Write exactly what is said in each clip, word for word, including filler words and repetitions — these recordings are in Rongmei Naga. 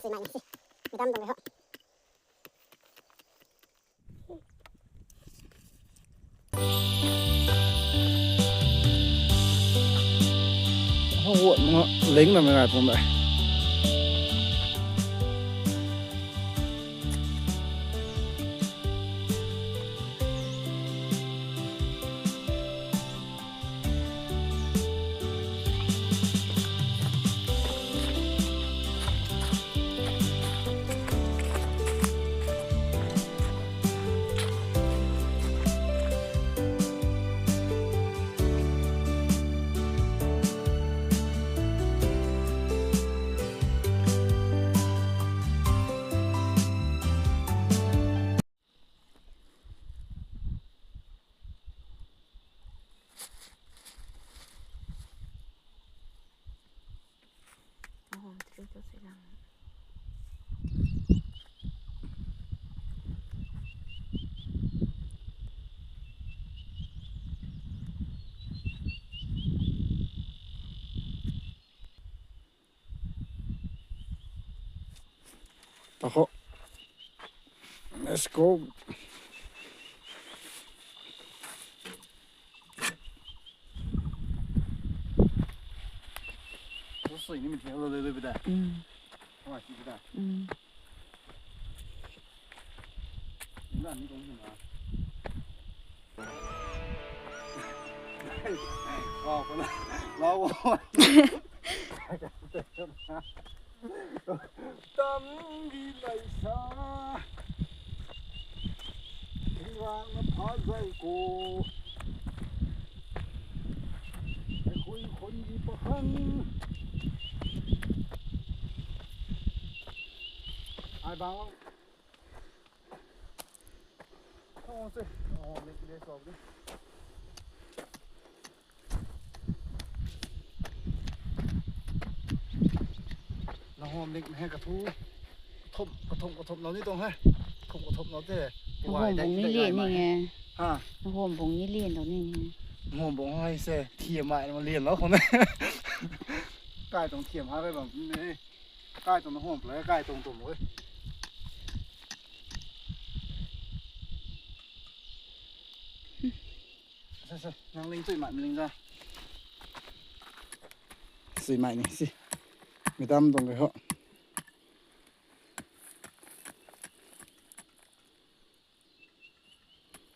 Tui mai si. Madam dong ho. Hou nunga ling na mai ngai tuang de. Taho. Let's go. Sui ni mi thiak lo le le bida. Mm. Hoi si bida. Mm. Ni na ni kong ni na. Wow, pala. Wow. Tam gi lai sa. Ringrang na pha zai ko. Ai khui khun gi pakhang. Ai bang. Nahom lik hei kathu. Kathum, kathum, kathum nau ni tuang he. Kathum, kathum nau te. Nahom bung ni lian ni nge. Ha? Nahom bung ni lian dau ni nge. Nahom bung hai se. Thiam mai na lian lou khou na. Kai tuang thiam ha kai bam ni. Kai tuang nahom play, kai tuang tuang e. Sa, sa, nang ling chui mai, ling za. Chui mai ni, si. Madam tuang ke ho.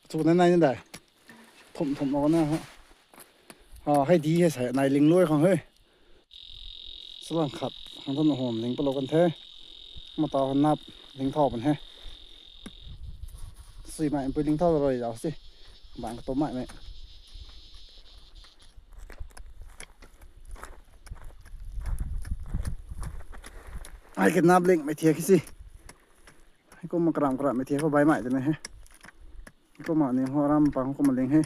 Chu na nai ni dai. Thum, thum lo na ho. Ha, hei di hei sa, nai ling lui khang he. Salang khat, khang thum na hom ling palou kan the. Mata nap ling thau pan he. Sui mai pui ling thau rui zau si. Bang ka tum mai mei. Ai ka nap ling mei thiak si. Hei kum ma karam karam mei thiak khou bai mai twna he. Kumna ni ho ram pang kumna ling he.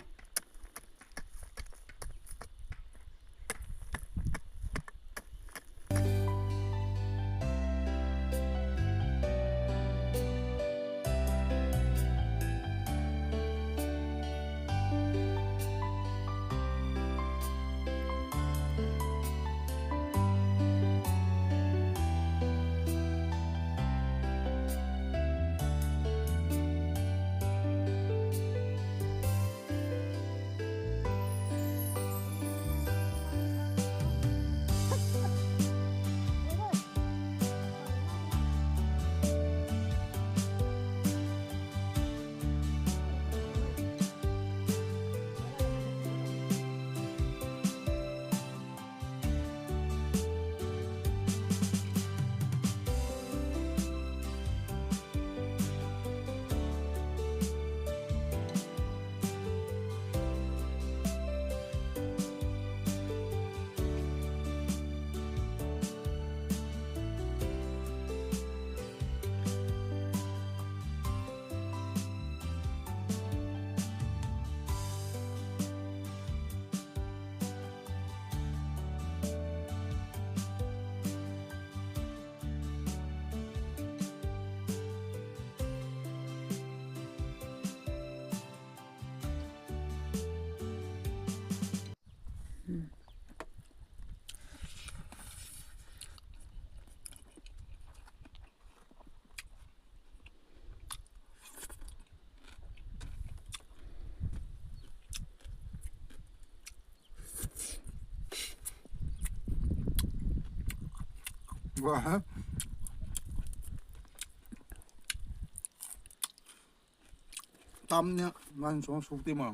Tamna lan suang suk ti ma.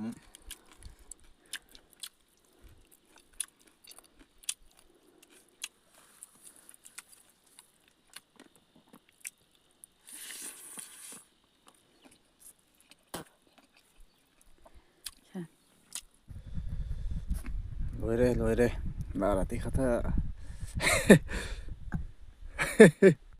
Loire, loire. Lara ti khatha.